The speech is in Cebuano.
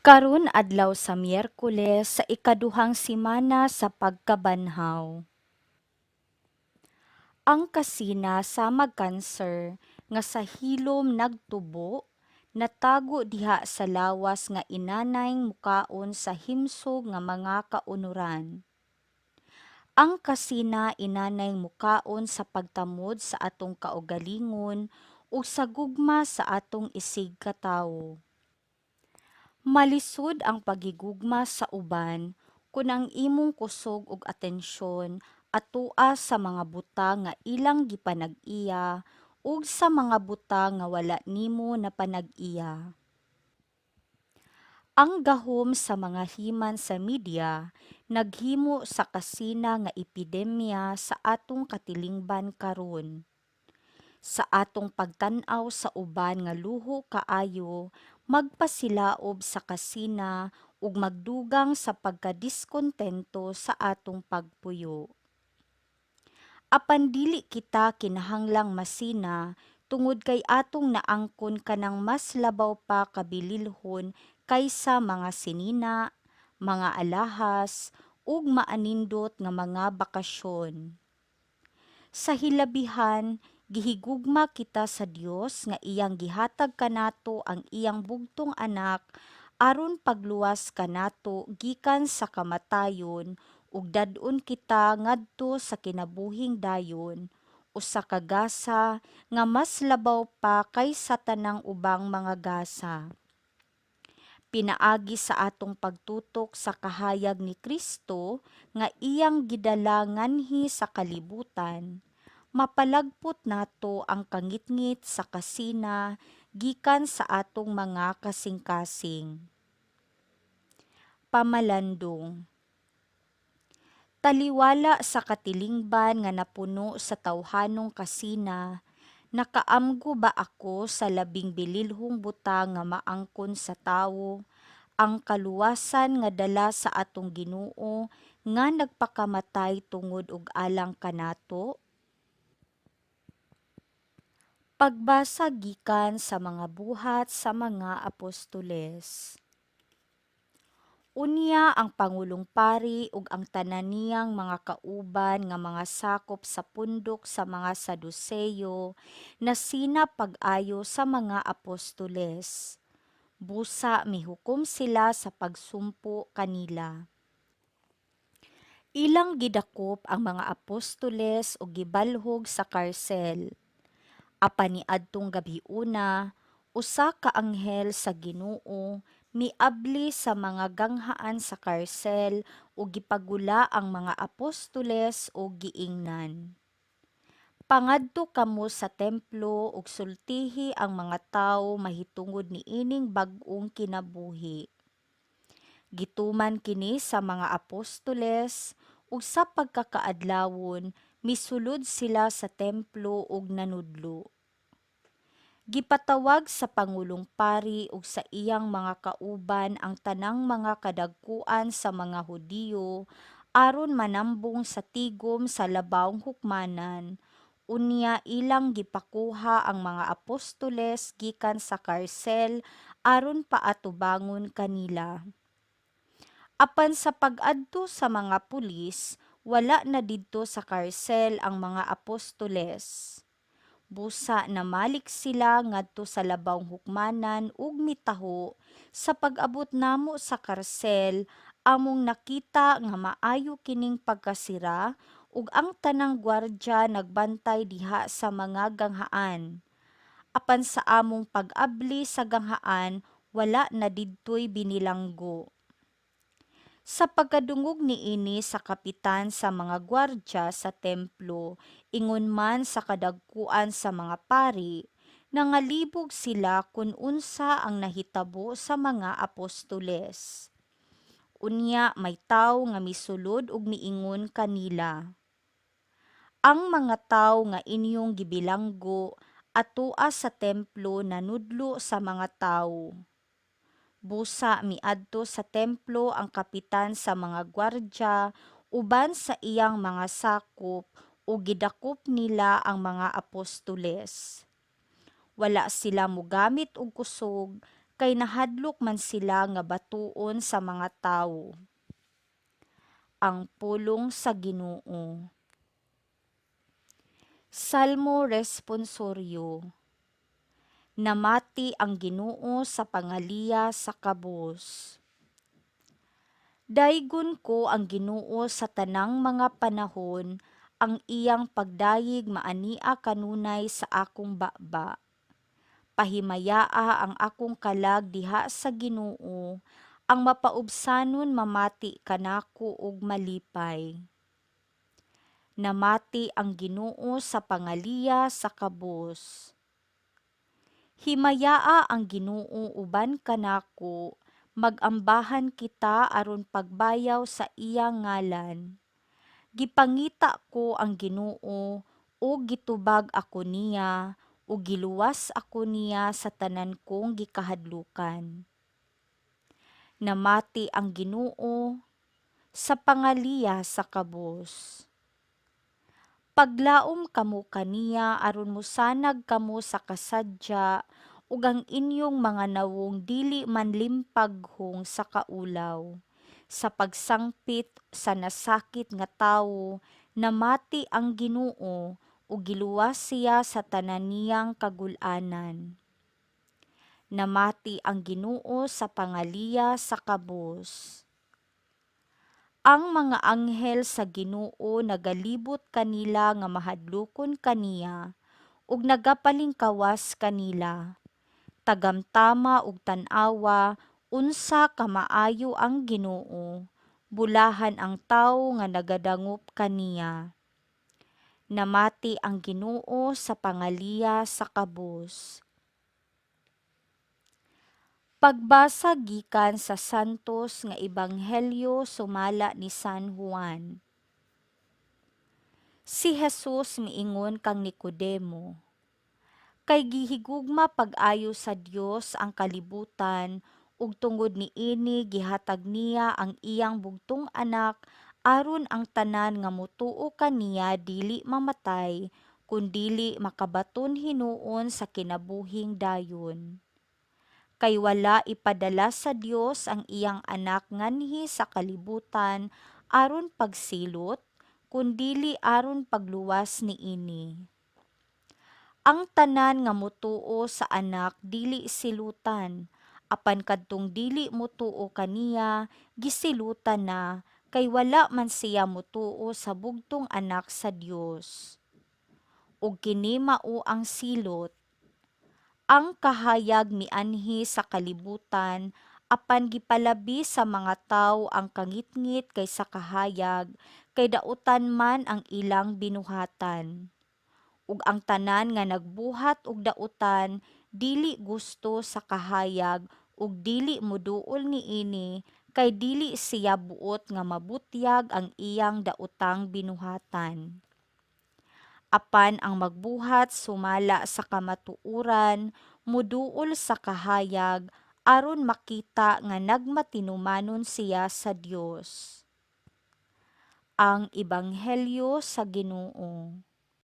Karon adlaw sa Miyerkules sa ikaduhang semana sa pagkabanhaw. Ang kasina samag kanser nga sa hilom nagtubo, natago diha sa lawas nga inanay mukaon sa himsog nga mga kaunoran. Ang kasina inanay mukaon sa pagtamod sa atong kaugalingon ug sa gugma sa atong isigkatawo. Malisod ang paghigugma sa uban kun ang imong kusog ug atensyon atoa sa mga butang nga ilang gipanag-iya ug sa mga butang nga wala nimo napanag-iya. Ang gahom sa mga himan sa media naghimo sa kasina nga epidemya sa atong katilingban karon. Sa atong pagtan-aw sa uban nga luho kaayo, magpasilaob sa kasina ug magdugang sa pagkadiskontento sa atong pagpuyo. Apan dili kita kinahanglang masina tungod kay atong naangkon kanang mas labaw pa ka bililhon kaysa mga sinina, mga alahas, ug maanindot nga mga bakasyon. Sa hilabihan, gihigugma kita sa Dios nga iyang gihatag kanato ang iyang bugtong Anak aron pagluwas kanato gikan sa kamatayon ug dad-on kita ngadto sa kinabuhing dayon, usa ka gasa nga mas labaw pa kaysa tanang ubang mga gasa. Pinaagi sa atong pagtutok sa kahayag ni Kristo nga iyang gidala nganhi sa kalibutan, mapalagpot nato ang kangitngit sa kasina gikan sa atong mga kasingkasing. Pamalandong. Taliwala sa katilingban nga napuno sa tawhanong kasina, nakaamgo ba ako sa labing bililhong butang nga maangkon sa tawo, ang kaluwasan nga dala sa atong Ginoo nga nagpakamatay tungod ug alang kanato? Pagbasa gikan sa mga Buhat sa mga Apostoles. Unya ang pangulong pari ug ang tanan niyang mga kauban nga mga sakop sa pundok sa mga Saduseyo nasina pag-ayo sa mga apostoles. Busa mihukom sila sa pagsumpo kanila. Ilang gidakop ang mga apostoles ug gibalhog sa karsel. Apan niadtong gabhiona, usa ka anghel sa Ginoo miabli sa mga ganghaan sa karsel ug gipagula ang mga apostoles ug giingnan, "Pangadto kamo sa templo ug sultihi ang mga tawo mahitungod niining bag-ong kinabuhi." Gituman kini sa mga apostoles ug sa pagkakaadlawon misulod sila sa templo ug nanudlo. Gipatawag sa pangulong pari ug sa iyang mga kauban ang tanang mga kadagkuan sa mga Hudiyo aron manambong sa tigom sa labawng hukmanan, unya ilang gipakuha ang mga apostoles gikan sa karsel aron paatubangon kanila. Apan sa pag-adto sa mga pulis, wala na didto sa karsel ang mga apostoles. Busa namalik sila ngadto sa labawng hukmanan ug mitaho, "Sa pag-abot namo sa karsel, among nakita nga maayo kining pagkasira ug ang tanang gwardya nagbantay diha sa mga ganghaan. Apan sa among pag-abli sa ganghaan, wala na didtoy binilanggo." Sa pagkadungog niini sa kapitan sa mga gwardya sa templo, ingon man sa kadagkuan sa mga pari, nangalibog sila kun unsa ang nahitabo sa mga apostoles. Unya may tawo nga misulod ug miingon kanila, "Ang mga tawo nga inyong gibilanggo atoa sa templo nanudlo sa mga tawo." Busa miadto sa templo ang kapitan sa mga gwardya uban sa iyang mga sakop ug gidakop nila ang mga apostoles. Wala sila mogamit og kusog Kay nahadlok man sila nga batuon sa mga tawo. Ang pulong sa Ginoo. Salmo Responsoryo. Namati ang Ginoo sa pangaliya sa kabus. Daygon ko ang Ginoo sa tanang mga panahon, ang iyang pagdayeg maania kanunay sa akong baba. Pahimayaa ang akong kalag diha sa Ginoo, ang mapaubsanon mamati kanako ug malipay. Namati ang Ginoo sa pangaliya sa kabus. Himayaa ang Ginoo uban kanako, mag-ambahan kita aron pagbayaw sa iyang ngalan. Gipangita ko ang Ginoo ug gitubag ako niya ug giluwas ako niya sa tanan kong gikahadlukan. Namati ang Ginoo sa pangaliya sa kabus. Paglaom kamo kaniya aron mosanag kamo sa kasadya ug ang inyong mga nawong dili manlimpaghong sa kaulaw. Sa pagsangpit sa nasakit nga tawo, namati ang Ginoo ug giluwas siya sa tanan niyang kagul-anan. Namati ang Ginoo sa pangaliya sa kabus. Ang mga anghel sa Ginoo nagalibot kanila nga mahadlokon kaniya ug nagapalingkawas kanila. Tagamtama ug tan-awa unsa ka maayo ang Ginoo, bulahan ang tawo nga nagadangop kaniya. Namati ang Ginoo sa pangaliya sa kabus. Pagbasa gikan sa Santos nga Ebanghelyo sumala ni San Juan. Si Jesus miingon kang Nicodemo, "Kay gihigugma pag-ayo sa Dios ang kalibutan ug tungod niini gihatag niya ang iyang bugtong Anak aron ang tanan nga motuo kaniya dili mamatay kundili makabaton hinuon sa kinabuhing dayon. Kay wala ipadala sa Dios ang iyang Anak nganhi sa kalibutan aron pagsilot, kundili aron pagluwas niini. Ang tanan nga motuo sa Anak dili silutan, apan kadtong dili motuo kaniya gisilutan na, kay wala man siya motuo sa bugtong Anak sa Dios. Ug kini mao ang silot: ang kahayag mianhi sa kalibutan, apan gipalabi sa mga tawo ang kangitngit kaysa kahayag, kay dautan man ang ilang binuhatan. Ug ang tanan nga nagbuhat og dautan dili gusto sa kahayag ug dili moduol niini, kay dili siya buot nga mabutyag ang iyang daotang binuhatan. Apan ang magbuhat sumala sa kamatuoran moduol sa kahayag aron makita nga nagmatinumanon siya sa Dios." Ang Ebanghelyo sa Ginoo.